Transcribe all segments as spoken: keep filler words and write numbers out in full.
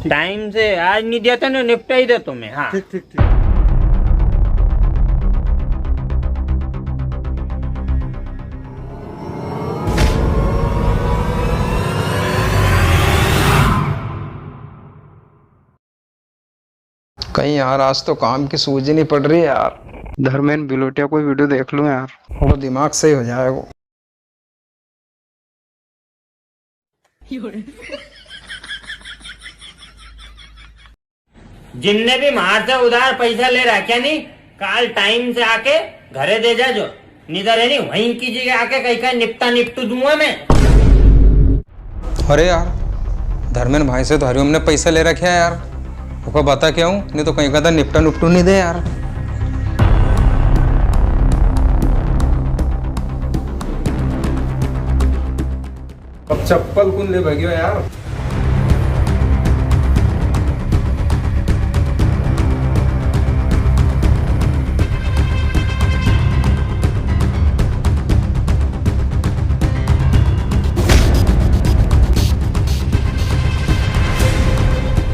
ठीक। टाइम से आज नी दिया था ना, निपटा ही दे तुम्हें। हाँ। ठीक, ठीक, ठीक। कई यार, आज तो काम की सूझ ही नी पड़ री यार। धर्मेन बिलोटिया कोई वीडियो देख लूं यार, थोड़ा दिमाग सही हो जाएगो। जिनने भी म्हार से उधार पैसा ले राख्या नी, काल टाइम से आके घरे दे जाजो, नी तो रे नी वहीं की जगह आके कई का निपटा निपटू दूंगा मैं। अरे यार, धर्मेन भाई से तो हरिओम ने पैसा ले रख्या है यार, उका बता के आऊं, नी तो कई का तो निपटा निपटू नी दे यार। अब चप्पल कुण ले भाग्यो यार?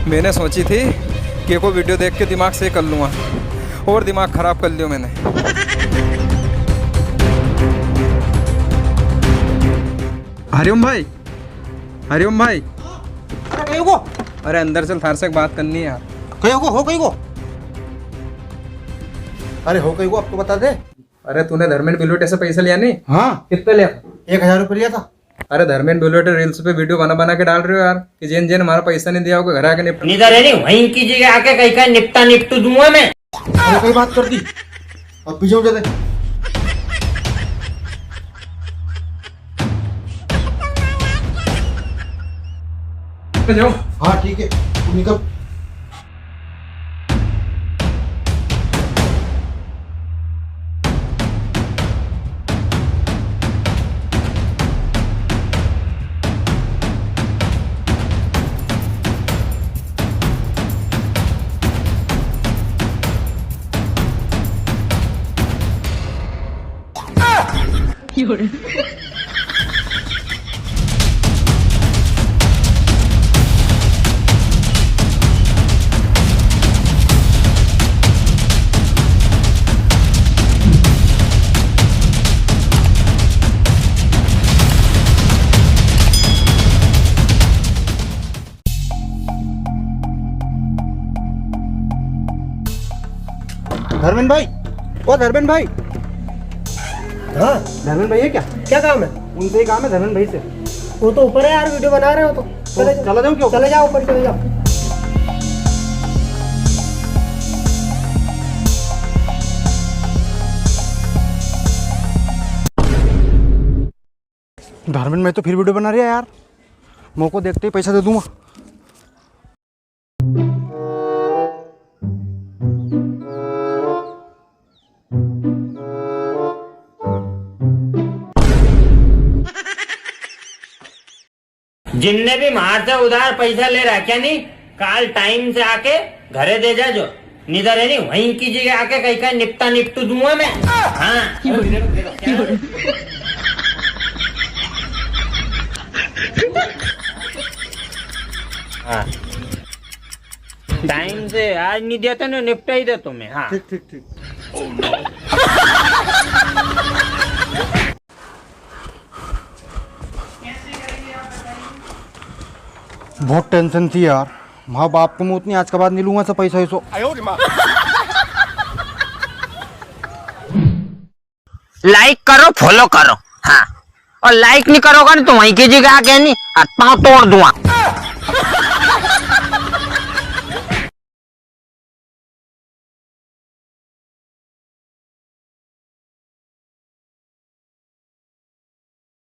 मैंने सोची थी कि को वीडियो देख के दिमाग सही कर लूँगा, और दिमाग खराब कर लियो मैंने। हरिओम भाई, हरिओम भाई। अरे, कई को? अरे, अंदर चल, थार से एक बात करनी है यार। कई को, हो कई को? अरे, हो कई को, अब तो बता दे। अरे, तूने धर्मेन बिलोटे से पैसा लिया नी? हाँ। कितना लिया? एक हजार रुपये लिया था। अरे, धर्मेन बिलोटे reels पे वीडियो बना बना के डाल रियो यार कि जेन जेन म्हारा पैसा नी दिया, उका घर आके निपटा। नी तो रे नी, वहीं की जगह आके कई का निपटा निपटू दूंगा मैं। अरे, कोई बात कर दी। अब पीछे हो जाते। जाओ। हाँ, ठीक है। तू निकल। धर्मेन भाई, ओ धर्मेन भाई। हाँ। धर्मेन भाई है क्या? क्या काम है? उनसे ही काम है, धर्मेन भाई से। वो तो ऊपर है यार, वीडियो बना रहे हो तो। तो चले जाओ। चला जाऊँ क्या? चले जाओ, ऊपर चले जाओ। धर्मेन, मैं तो फिर वीडियो बना रहा है यार, मौको देखते ही पैसा दे दूंगा। जिनने भी म्हार से उधार पैसा ले राख्या नी, काल टाइम से आके घरे दे जाजो, नी तो रे नी वहीं की जगह आके कई का निपटा निपटू दूंगा मैं। हाँ। हाँ। टाइम से आज नी दिया था ना, निपटा ही दे तुम्हें। हाँ। ठीक, ठीक, ठीक। बहुत टेंशन थी यार, माँ बाप को मूत नी, आज के बाद नी लूंगा सब पैसा वैसो। लाइक करो, फॉलो करो, हाँ, और लाइक नी करोगा नी तो वहीं की जगह आके नी हाथ पाँव तोड़ दूंगा।